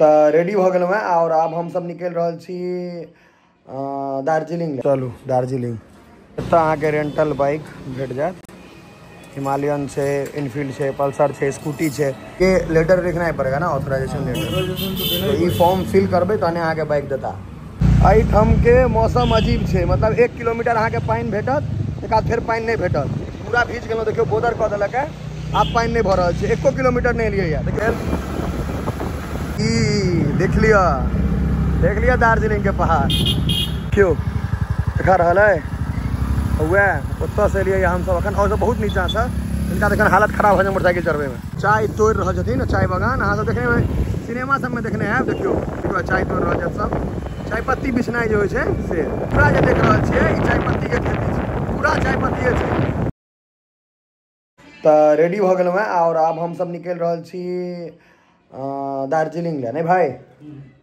तऽ रेडी भऽ गेलहुँ हेँ आओर आब हमसब निकलि रहल छी दार्जिलिंग। चलू दार्जिलिंग। एतऽ अहाँके रेंटल बाइक भेट जायत, हिमालयन छै, इनफील्ड छै, पल्सर छै, स्कूटी छै। ये लेटर लिखना ही पड़ेगा ना, ऑथराइजेशन लेटर। तो ई फॉर्म फिल करबै तहने अहाँके बाइक देता। एहिठामके मौसम अजीब छै, मतलब 1 किलोमीटर अहाँके पानि भेटत, एक बाद फेर पानि नहि भेटत। पूरा भीज गेलहुँ, देखियौ बोदर कऽ देलक है, आब पानि नहि भऽ रहल छै, 1 किलोमीटर नहि एलियै। देखियौ ई देख लिअ, देख लिअ दार्जिलिंग के पहाड़। देखियौ देखा रहल है, वएह ओतऽसँ एलियै हमसब अखन, और सब बहुत नीचाँसँ। हिनका तऽ एखन हालत खराब हो जाए मोटरसाइकिल चढ़बैमे। चाय तोड़ि रहल छथिन, चाय बगान अहाँ सब देखने हेबै, सिनेमा सबमे देखने हैब। देखियौ देखियौ चाय तोड़ि रहल छथि सब, चाय पत्ती बिछनाइ जे होइ छै से पूरा जे देख रहल छियै ई चाय पत्तीके खेती छै, पूरा चाय पत्तिए छै। तऽ रेडी भऽ गेलहुँ हेँ आओर आब हमसब निकलि रहल छी दार्जिलिंग लए। नहि भाई,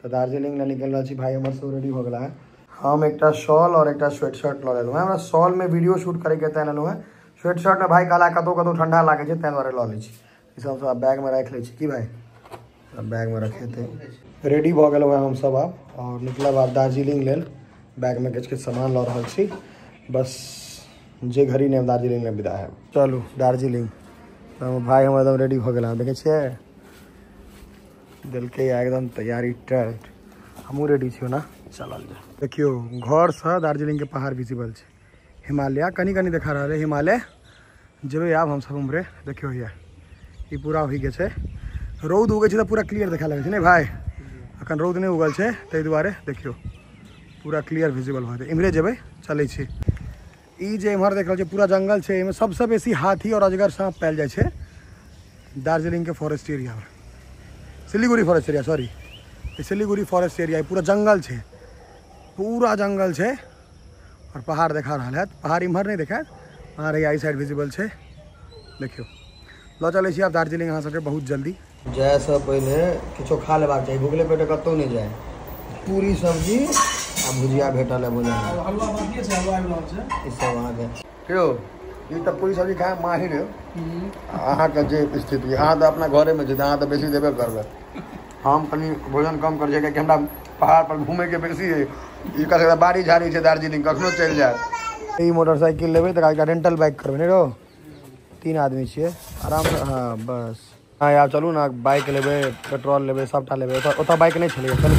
तऽ दार्जिलिंग लए निकलि रहल छी। भाई हमर सब रेडी भऽ गेला है। हम एकटा शॉल और एकटा स्वेट शर्ट लऽ लेलहुँ हेँ। हमरा शॉलमे वीडियो शूट करैके तैँ लेलहुँ हेँ, स्वेट शर्टमे भाई कहला कतहु कतहु ठंडा लागै छै ताहि दुआरे लऽ लै छी। ई सब सब बैगमे राखि लै छी। की भाई सब बैगमे रखेतै। रेडी भऽ गेलहुँ हेँ हमसब आब और निकलब आब दार्जिलिंग लेल। बैगमे किछु किछु सामान लऽ रहल छी, बस जे घड़ी नहि दार्जिलिंग मे विदा है। चलू दार्जिलिंग। तो भाई हमर एकदम रेडी भऽ गेला, देखै छियै देलकै एकदम तैयारी टाइट। हमहूँ रेडी छियै ना, चलल जाय। देखियौ घरसँ दार्जिलिंग के पहाड़ विजिबल छै, हिमालय कनि कनि देखा रहल है हिमालय। जेबै आब हमसब उम्हरे। देखियौ हैया ई पूरा होइके छै। रौद उगै छै तऽ पूरा क्लियर देखा लगै छै। नहि भाई अखन रौद नहि उगल छै ताहि दुआरे देखियौ पूरा क्लियर विजिबल भऽ जेतै। इम्हरे जेबै, चलै छी। ई जे इम्हर देख रहल छै पूरा जंगल छै, एहिमे सबसँ बेसी हाथी और अजगर सांप पायल जाइ छै दार्जिलिंग के फॉरेस्ट एरियामे, Siliguri forest area, sorry Siliguri forest area. पूरा जंगल छै, पूरा जंगल छै और पहाड़ देखा रहल है। पहाड़ इम्हर नहि देखायत, पहाड़ एहि साइड विजिबल छै। देखियौ लऽ चलै छी आब दार्जिलिंग अहाँ सबके बहुत जल्दी। जायसँ पहिले किछो खा लेबाक चाही, भुखले पेटे कतहु नहि जाय। पूरी सब्जी आ भुजिया भेटल है भोजन, ई सब अहाँके। यौ ई तऽ पूरी सब्जी खाय माहिर हो अहाँके जे स्थिति, अहाँ तऽ अपना घरेमे छी तऽ अहाँ तऽ बेसी देबे करबै। हम कनि भोजन कम करै छियै कियाकि हमरा पहाड़ पर घूमैके बेसी है। ई कहै बाड़ी झाड़ी छै दार्जिलिंग, कखनो चलि जायब। ई मोटरसाइकिल लेबै तऽ एकटा रेंटल बाइक करबै ने रौ, 3 आदमी छियै आरामसँ। हाँ बस हाँ आब चलू ने, बाइक लेबै, पेट्रोल लेबै, सबटा लेबै। ओतऽ बाइक नहि छलैए। चलू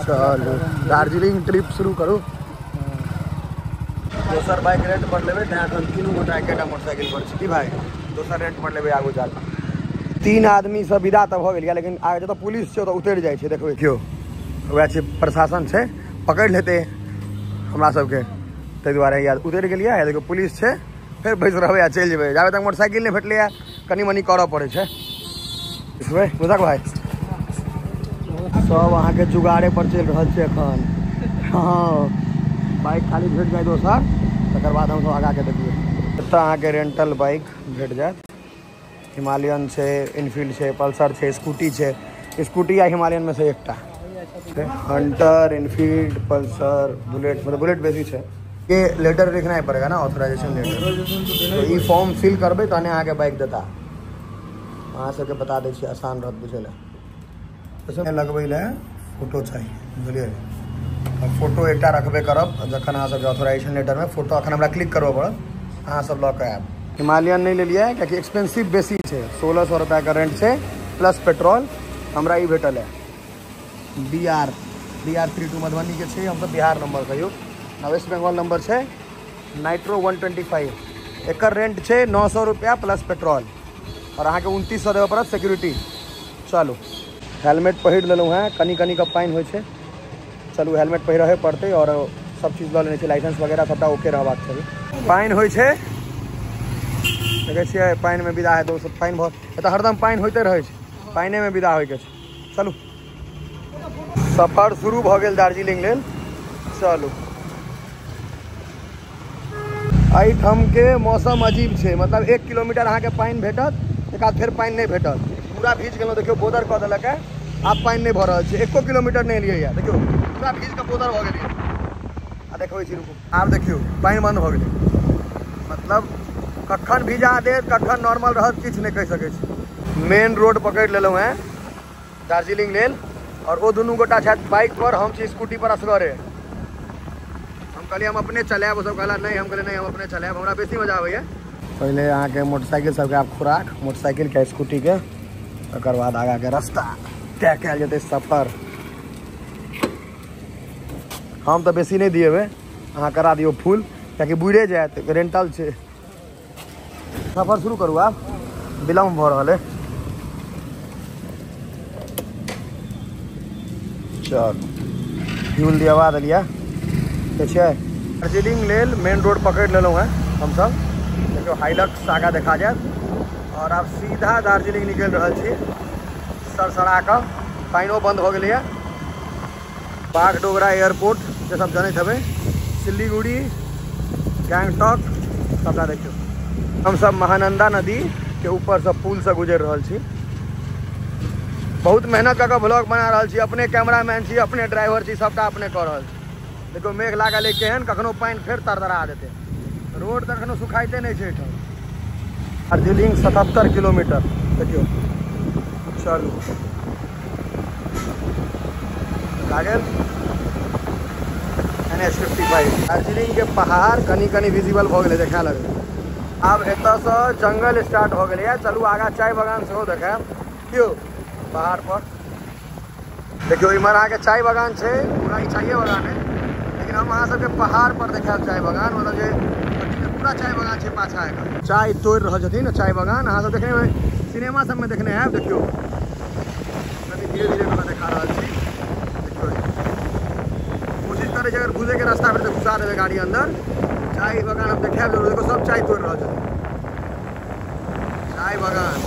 चलू दार्जिलिंग ट्रिप शुरू करू। दोसर बाइक रेंट पर लेबै, तैँ एखन 3 गोटा एकेटा मोटरसाइकिल पर छी। की भाई दोसर रेंट पर लेबै आगू जाकऽ। 3 आदमीसँ विदा तऽ भऽ गेलियै, लेकिन आगे जतऽ पुलिस छै ओतऽ उतरि जाइ छै। देखबै केओ वएह छै, प्रशासन छै, पकड़ि लेतै हमरा सबके, ताहि दुआरे यार उतरि गेलियै। देखियौ पुलिस छै, फेर बैस रहबै आ चलि जेबै। जाबे तक मोटरसाइकिल नहि भेटलैए कनि मनि करऽ पड़ै छै। बुझलक भाई सब अहाँके जुगाड़े पर चलि रहल छै एखन। हाँ बाइक खाली भेट जाय दोसर, तकर बाद हमसब आगाँके देखबै। एतऽ अहाँके रेंटल बाइक भेट जायत, हिमालयन छै, इनफील्ड छै, पल्सर छै, स्कूटी छै। स्कूटी या हिमालयन में से एकटा हंटर, इनफील्ड, पल्सर, बुलेट, मतलब बुलेट बेसी छै। ये लेटर लिखना ही पड़ेगा ना, ऑथराइजेशन लेटर। तो ई फॉर्म फिल करबै तहने अहाँके बाइक देता। अहाँ सबके बता दै छी, आसान रहत बुझै लए। लगबै लए फोटो चाही, बुझलियै? फोटो एकटा रखबे करब जखन अहाँ सबके ऑथराइजेशन लेटरमे फोटो अखन हमरा क्लिक करबऽ पड़त, अहाँ सब लऽ कऽ आयब। हिमालयन नहि लेलियै कियाकि एक्सपेंसिव बेसी छै, 1600 रुपैआके रेंट छै प्लस पेट्रोल। हमरा ई भेटल है BR 32 Madhubani के छै, हमसब बिहार नंबर कहियौ, वेस्ट बंगाल नंबर छै। नाइट्रो 125 एकर रेंट छै 900 रुपैआ प्लस पेट्रोल, और अहाँके 2900 देबऽ पड़त सिक्योरिटी। चलू हेलमेट पहिर लेलहुँ हेँ, कनि कनि कऽ पानि होइ छै, चलू हेलमेट पहिरहे पड़तै। और सब चीज लऽ लेने छै, लाइसेंस वगैरह सबटा ओके रहबाक चाही। पानि होइ छै, देखै छियै पानिमे विदा हेतै सब, पानि भऽ एतऽ हरदम पानि होइते रहै छै, पानिमे विदा होइके छै। चलू सफर शुरू भऽ गेल दार्जिलिंग लेल। चलू एहिठामके मौसम अजीब छै, मतलब 1 किलोमीटर अहाँके पानि भेटत, एक बाद फेर पानि नहि भेटत। पूरा भीज गेलहुँ, देखियौ बोदर कऽ देलक है, आब पानि नहि भऽ रहल छै, 1 किलोमीटर नहि एलियै। देखियौ पूरा भीज कऽ बोदर भऽ गेलियै। आ देखबै छी, रुकू, आब देखियौ पानि बन्द भऽ गेलै। मतलब कखन भिजा देत कखन नॉर्मल रहत किछु नहि कहि सकै छी। मेन रोड पकड़ि लेलहुँ हेँ, दार्जिलिंग लेल। और ओ दुनू गोटा छथि बाइक पर, हम छी स्कूटी पर असगरे। हम कहलियै हम अपने चलायब, ओ सब कहला नहीं, हम कहलियै नहीं हम अपने चलायब, हमरा बेसी मजा आबैया। पहिले अहाँके मोटरसाइकिल सबके आब खुराक, मोटरसाइकिल के स्कूटी के, तकर बाद आगाँ के रास्ता तय कयल जेतै सफर। हम तऽ बेसी नहि दिएबै, अहाँ करा दियौ फुल, कियाकि बुड़े जायत, रेंटल छै। सफर शुरू करू, आब विलम्ब भऽ रहल है। चलू फ्यूल दियावा देलियै। ठीक छै, दार्जिलिंग लेल मेन रोड पकड़ि लेलहुँ हेँ हमसब। देखियौ हाइलक्स आगाँ देखा जायत। और आब सीधा दार्जिलिंग निकलि रहल छी सरसरा कऽ। पानिओ बन्द भऽ गेलैए। बागडोगरा एयरपोर्ट जे सब जनैत हेबै, सिलीगुड़ी, गैंगटॉक, सबटा देखियौ। हमसब महानंदा नदी के ऊपरसँ पुलसँ गुजरि रहल छी। बहुत मेहनत कऽ कऽ ब्लॉग बना रहल छी, अपने कैमरामैन छी, अपने ड्राइवर छी, सबटा अपने कऽ रहल छी। देखियौ मेघ लागल है केहन, कखनो पानि फेर तरतरा देतै। रोड तऽ कखनो सुखाइते नहि छै एहिठाम। दार्जिलिंग 77 किलोमीटर देखियौ। चलू लागल NH 55। Darjeeling के पहाड़ कनि कनि विजिबल भऽ गेलै, देखा लगलै। आब एतऽसँ जंगल स्टार्ट भऽ गेलैए। चलू आगाँ चाय बगान सेहो देखायब। देखियौ पहाड़ पर, देखियौ इम्हर अहाँके चाय बगान छै, पूरा ई चाये बगान है। लेकिन हम अहाँ सबके पहाड़ पर देखायब चाय बगान, मतलब जे पूरा चाय बगान छै पाछा एकर। चाय तोड़ि रहल छथिन चाय बगान, अहाँ सब देखने हेबै, सिनेमा सबमे देखने हैब। देखियौ कनि धीरे धीरे कऽ देखा रहल छी। देखियौ कोशिश करै छै अगर घुसैके रास्ता भेटै तऽ घुसा देबै गाड़ी अन्दर। चाय बगान हम देखायब जरूर। देखो सब चाय तोड़ि रहल छथिन, चाय बगान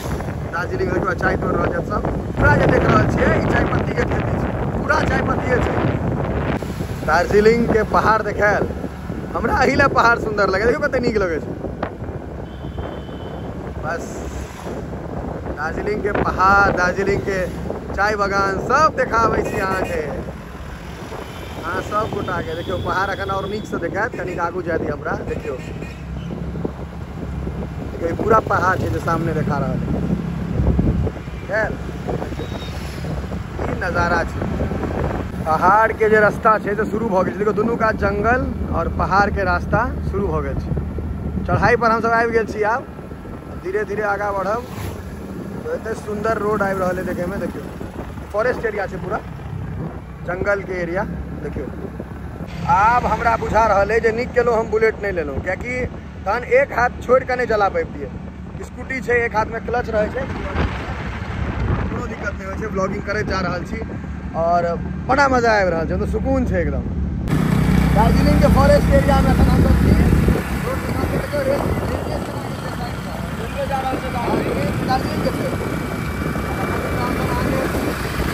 दार्जिलिंग। देखियौ चाय तोड़ि रहल छथि सब। पूरा जे देख रहल छियै ई चाय पत्ती के खेती छै, पूरा चाय पत्तिए छै। दार्जिलिंग के पहाड़ देखायल हमरा, एहि लए पहाड़ सुन्दर लगै। देखियौ कते नीक लगै छै। बस दार्जिलिंग के पहाड़, दार्जिलिंग के चाय बगान सब देखाबै छी अहाँके, अहाँ सब गोटाके। देखियौ पहाड़ एखन आओर नीकसँ देखायत, कनिक आगू जाय दिअ हमरा। देखियौ देखियौ पूरा पहाड़ छै जे सामने देखा रहल है। ई नजारा छै। पहाड़ के जे रास्ता छै से शुरू भऽ गेल छै। देखियौ दुनू कात जंगल और पहाड़ के रास्ता शुरू भऽ गेल छै। चढ़ाई पर हमसब आबि गेल छी। आब धीरे धीरे आगाँ बढ़ब तऽ एते सुन्दर रोड आबि रहल है देखैमे। देखियौ फॉरेस्ट एरिया छै, पूरा जंगल के एरिया। देखियौ आब हमरा बुझा रहल है जे नीक केलहुँ हम बुलेट नहि लेलहुँ, कियाकि तहन एक हाथ छोड़ि कऽ नहि चला पबितियै। स्कूटी छै, एक हाथमे क्लच रहै छै, कोनो दिक्कत नहि होइ छै। ब्लॉगिंग करैत जा रहल छी और बड़ा मजा आबि रहल छै, मतलब सुकून छै एकदम। दार्जिलिंग के फॉरेस्ट एरिया में एखन हमसब छी। रोड के सामने देखियौ रेलवे जा रहल छै, दार्जिलिंग के छै।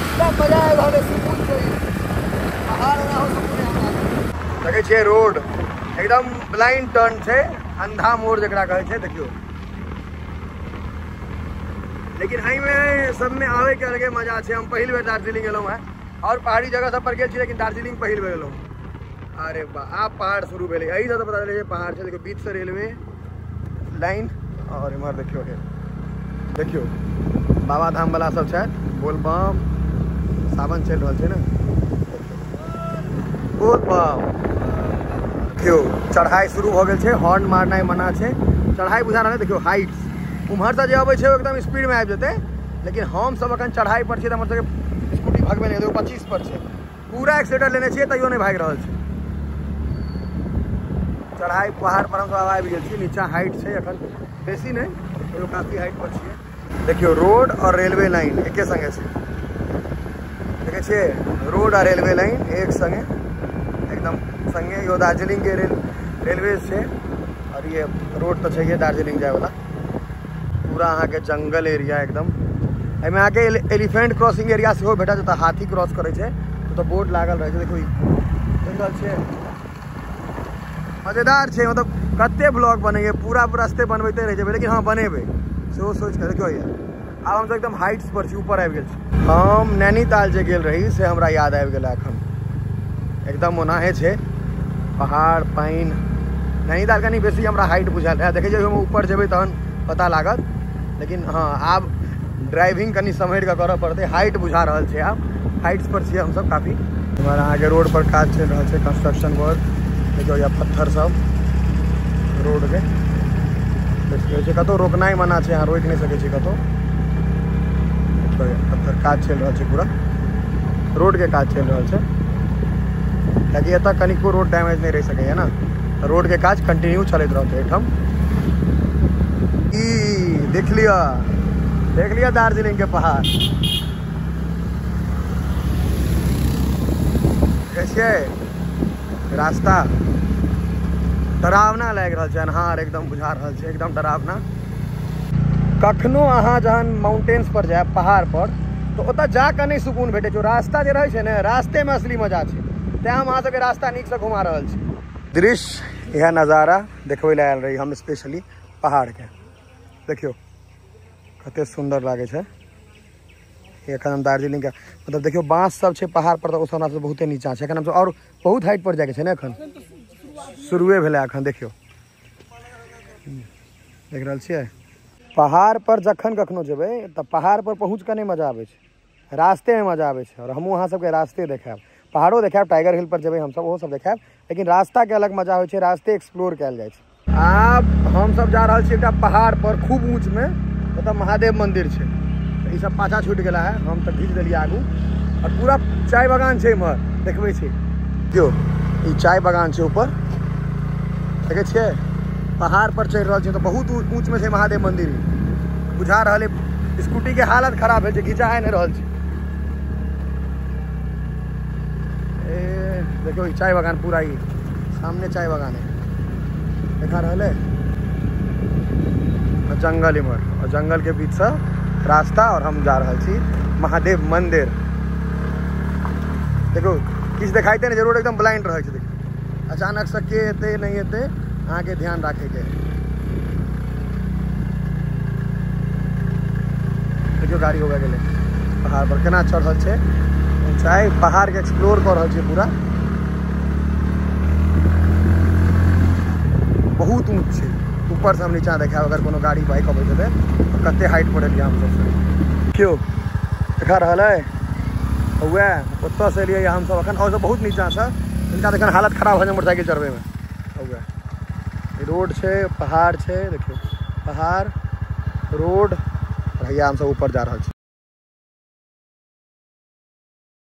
एकदम मजा आबि रहल है, सुकून छै। पहाड़ ओना हो सुकून है हमरा। देखै छियै रोड एकदम ब्लाइंड टर्न छै, अंधा मोड़ जकरा कहै छै। देखियौ लेकिन एहिमे सबमे आबैके अलगे मजा छै। हम पहिल बेर दार्जिलिंग एलहुँ हेँ, और पहाड़ी जगह सब पर गेल छी लेकिन दार्जिलिंग पहिल बेर एलहुँ। अरे वाह, आब पहाड़ शुरू भेलै। एहिसँ तऽ पता चलै छै पहाड़ छै। देखियौ बीचसँ रेलवे लाइन और इम्हर देखियौ देखियौ बाबा धाम वाला सब छथि। बोलबम सावन चलि रहल छै ने, बोलबम। देखियौ चढ़ाई शुरू भऽ गेल छै, हॉर्न मारनाइ मना छै। चढ़ाई बुझा रहल है। देखियौ हाइट्स उम्हरसँ जे अबै छै ओ एकदम स्पीडमे आबि जेतै, लेकिन हमसब एखन चढ़ाई पर छियै तऽ हमर सबके स्कूटी भगबै नहि। देखियौ 25 पर छै, पूरा एक्सीलेटर लेने छियै तैयो नहि भागि रहल छै। चढ़ाई पहाड़ पर हमसब आबि गेल छी। नीचा हाइट छै एखन बेसी नहि, तैयो काफी हाइट पर छियै। देखियौ रोड और रेलवे लाइन एके संगे छै। देखै छियै रोड आ रेलवे लाइन एक संगे, एकदम संगे। इहो दार्जिलिंग के रेलवे छै और ये रोड तऽ छैहे दार्जिलिंग जायवला। पूरा अहाँके जंगल एरिया एकदम। एहिमे अहाँके एलिफेंट क्रॉसिंग एरिया सेहो भेटत, जतऽ हाथी क्रॉस करै छै ओतऽ बोर्ड लागल रहै छै। देखियौ देख रहल छियै, मजेदार छै। मतलब कते ब्लॉग बनैए, पूरा रस्ते बनबैते रहै जेबै, लेकिन हँ बनेबै सेहो सोचि कऽ। देखियौ आब हमसब एकदम हाइट्स पर छी, ऊपर आबि गेल छी। हम नैनीताल जे गेल रही से हमरा याद आबि गेल एखन। एकदम ओनाहे छै पहाड़ पानि। नैनीताल कनि बेसी हमरा हाइट बुझायल रहै। देखै छियै हम ऊपर जेबै तहन पता लागत, लेकिन हँ आब ड्राइविंग कनि सम्हरि कऽ करऽ पड़तै। हाइट बुझा रहल छै, आब हाइट्स पर छियै हमसब काफी। इम्हर अहाँके रोड पर काज चलि रहल छै, कंस्ट्रक्शन वर्क। देखियौ या पत्थर सब रोड के देखियौ छै, कतहु रोकनाइ मना छै, अहाँ रोकि नहि सकै छी कतहु। पत्थर काज चलि रहल छै, पूरा रोड के काज चलि रहल छै, कियाकि एतऽ कनिको रोड डैमेज नहि रहि सकैया ने, तऽ रोड के काज कंटिन्यू चलैत रहतै एहिठाम। ई देख लिअ, देख लिअ दार्जिलिंग के पहाड़। देखै छियै रास्ता डरावना लागि रहल छै, अन्हार एकदम बुझा रहल छै, एकदम डरावना। कखनो अहाँ जहन माउंटेन्स पर जायब, पहाड़ पर, तऽ ओतऽ जाकऽ नहि सुकून भेटै छै, रास्ता जे रहै छै ने, रास्तेमे असली मजा छै। तैं हम अहाँ सबके रास्ता नीकसँ घुमा रहल छी। दृश्य इएह नजारा देखबै लए आयल रही हम स्पेशली पहाड़के। देखियौ कते सुन्दर लागै छै। एखन हम दार्जिलिंग के मतलब देखियौ बाँस सब छै पहाड़ पर, तऽ ओ सब हमरा सब बहुते नीचा छै। एखन हमसब आओर बहुत हाइट पर जाइके छै ने, एखन शुरुए भेलै एखन। देखियौ देख रहल छियै पहाड़ पर जखन कखनो जेबै तऽ पहाड़ पर पहुँच कऽ नहि मजा आबै छै, रास्तेमे मजा आबै छै। और हमहूँ अहाँ सबके रास्ते देखायब, पहाड़ो देखायब, टाइगर हिल पर जेबै हमसब, ओहो सब देखायब, लेकिन रास्ताके अलग मजा होइ छै, रास्ते एक्सप्लोर कयल जाइ छै। आब हमसब जा रहल छी एकटा पहाड़ पर खूब ऊँचमे, ओतऽ महादेव मंदिर छै। ई सब पाछा छूटि गेला है, हम तऽ घीच देलियै आगू। और पूरा चाय बगान छै इम्हर, देखबै छी। देखियौ ई चाय बगान छै ऊपर, देखै छियै पहाड़ पर चढ़ि रहल छी तऽ बहुत ऊँचमे छै महादेव मंदिर। बुझा रहल है स्कूटी के हालत खराब है, घिचा नहि रहल छै। ए देखियौ ई चाय बगान पूरा, ई सामने चाय बगान है, देखा रहल है। जंगल इम्हर, और जंगल के बीच से रास्ता, और हम जा रहल छी महादेव मंदिर। देखो किछु देखाइते नहि, रोड एकदम ब्लाइंड रहै छै। देखियौ अचानक से के एतै नहि एतै, अहाँके ध्यान राखैके है। देखियौ गाड़ी हो गेलै पहाड़ पर केना चढ़ल छै, ऊँचाइ पहाड़ के एक्सप्लोर कऽ रहल छै पूरा। बहुत ऊँच छै, ऊपर से हम नीचा देखायब अगर कोनो गाड़ी बाइक अबैत हेतै तऽ कते हाइट पर एलियै हमसब। देखियौ देखा रहल है, वएह ओतऽसँ एलियै हमसब एखन, और सब बहुत नीचाँसँ। हिनका एखन हालत खराब हो जाइ मोटरसाइकिल चढ़बैमे। वएह रोड छै, पहाड़ छै, देखियौ पहाड़, रोड, और हैया हमसब ऊपर जा रहल छी।